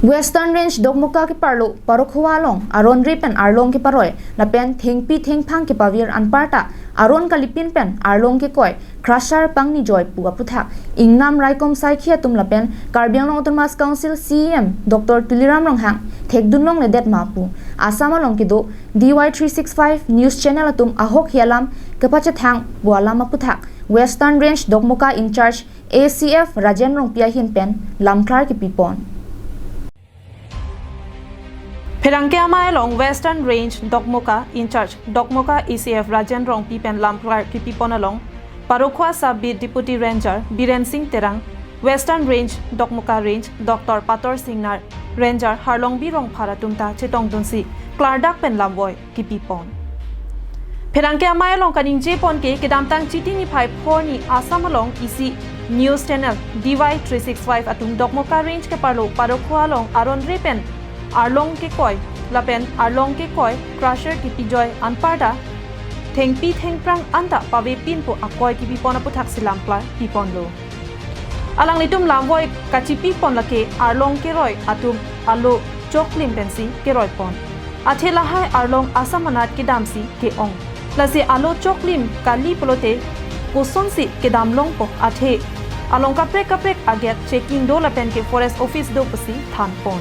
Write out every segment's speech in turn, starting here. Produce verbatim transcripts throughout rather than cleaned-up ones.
Western Range Dokmoka keparlo Parokhowa along aron re pen arlong keparoi lapen thengpi thengphang kepavir anparta aron kalipin pen arlong kekoi crusher pangni joi pu aputhak ingnam raikom saikhi atum lapen Karbi Anglong Autonomous Council C E M Doctor Tuliram Ronghang thekdun longledet ma pu Assam along kedo D Y three six five news channel atum ahokhi alam kepachethang pu alam aputhak Western Range Dokmoka in charge A C F Rajen Rongpi ahin pen lamklar kepipon. Pherangke amei along Western Range Dokmoka in charge Dokmoka A C F Rajen Rongpi pen lamklar kepipon along Parokhowa Sub Beat Deputy Ranger Biren Singh Terang, Western Range Dokmoka Range Doctor Pator Singnar, Ranger Harlongbi Rongphar atum ta chetongdunsi klardak pen lamvoi kepipon. Pherangke amei along kaningjepon ke kedamtang Chiti niphai phongo ni Assam along isi news channel D Y three six five atum Dokmoka Range keparlo Parokhowa along aron re pen arlong kekoi lapen arlong kekoi crusher kepijoi anparta thengpi thengphrang anta pavepin pu akoi kepipon aputhaksi lamklar piponlo. Alanglitum lamvoi kachipipon lake arlong keroi atum alo choklim pensi keroipon. Athe lahai arlong Assam anat kedamsi ke-ong. Lasi alo choklim kali pulote kosonsi kedam longpo, athe along kaprek kaprek aget checking do lapen ke forest office do pusi thanpon.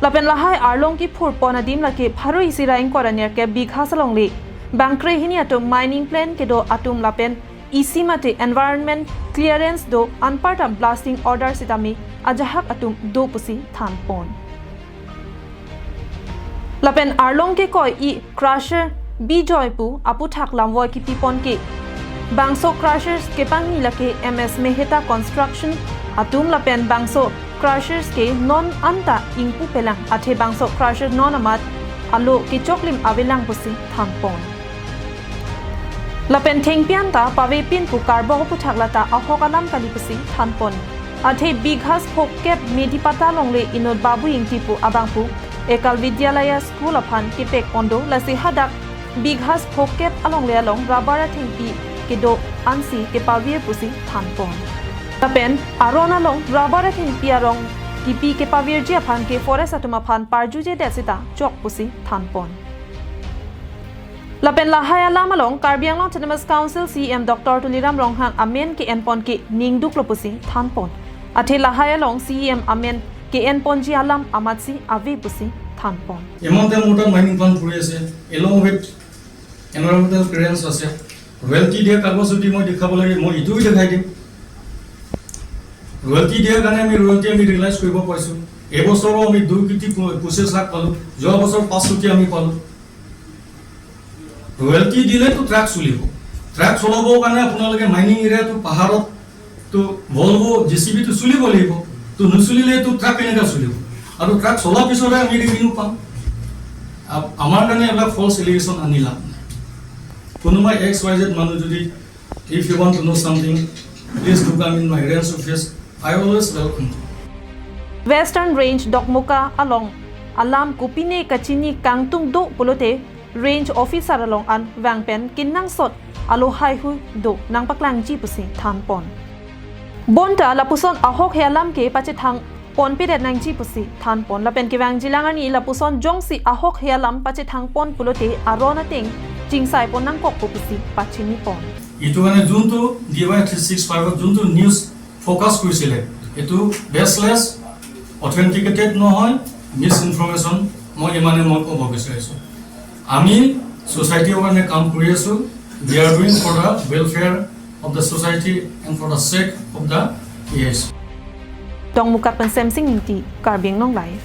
Lapen lahai arlong kephurpon adim lake pharo isi ra ingkoi ra nerkep bigha alongle bangkre hini atum mining plan kedo atum lapen isi mate environment clearance do anparta blasting order sitame ajahak atum do pusi thanpon. Lapen arlong kekoi-i crusher bijoi pu aputhak lamvoi kepipon ke bangso crushers kepangni lake M S Mehta Construction atum lapen bangso crushers ke non anta ingpupelang, athe bangso crusher non amat alo kechoklim avelang pusi thanpon. Lapen thengpi anta pavepin pu karbok aputhak lata ahok alam kali pusi thanpon. Athe bigha phokep Medipata alongle inut Babu Ingti pu abang pu Ekal Vidyalaya School aphan kepekpon do, lasi hadak bigha phokep alongle along rubber athengpi kedo ansi kepavir pusi thanpon. Lapen aron along rubber athengpi arong kipi kepavirji aphan ke forest atum aphan parjujedet sita chok pusi thanpon. Lapen lahai alam along Karbi Anglong Autonomous Council C E M Doctor Tuliram Ronghang amen ke-enpon ke ningduklo pusi thanpon. Athe lahai along C E M amen ke-enponji alam amatsi ave pusi thanpon. এমাউণ্টে মোৰ তাত mining plan পৰি আছে, along with environmental clearance আছে। ৰয়েলটি দিয়া কাগজ যদি মই দেখাব লাগে, মই এইটোও দেখাই দিম। ৰয়েলটি দিয়াৰ কাৰণে আমি ৰয়েলটি আমি ৰিয়েলাইজ কৰিব পাৰিছোঁ। এইবছৰো আমি দুই কোটি প-, পঁচিছ লাখ পালোঁ, যোৱা বছৰ পাঁচ কোটি আমি পালোঁ। ৰয়েলটি দিলেতো ট্ৰাক চলিব। ট্ৰাক চলাবৰ কাৰণে আপোনালোকে মাইনিং এৰিয়াটো পাহাৰত তো ভলভো জে চি বিটো চলিব লাগিব। তো নচলিলেতো ট্ৰাক কেনেকৈ চলিব? আৰু ট্ৰাক চলাৰ পিছতহে আমি ৰেভিনিউ পাম। আ-, আমাৰ কাৰণে এইবিলাক ফল্চ এলিগেশ্যন আনি লাভ নাই। কোনোবা এক্স ৱাই জেড মানুহ যদি, if you want to know something, please do come in my range office. I always welcome you. Western Range Dokmoka along alam kopine kachini kangtung do pulote range officer along an vang pen kenangsot alo haihui do nangpaklangji pusi thanpon. Bonta lapuson ahokhe alam ke pachethang ponpedet nangji pusi thanpon. Lapen kevangjilang arni lapuson jongsi ahokhe alam pachethangpon pulote aron ateng chingsaipon nangkokpo pusi pachinipon. এইটো কাৰণে যোনটো D Y three six ফাইভত যোনটো news focus কৰিছিলে, এইটো বেচলেছ, অথেণ্টিকেটেড নহয়, মিছ ইনফৰমেশ্যন। মই ইমানে মই ক'ব বিচাৰিছোঁ। আমি ছ'চাইটিৰ কাৰণে কাম কৰি আছোঁ। We are doing for the welfare of the society and for the sake of the A I C. Dokmoka pen Semsing Ingti, Karbi Anglong Live.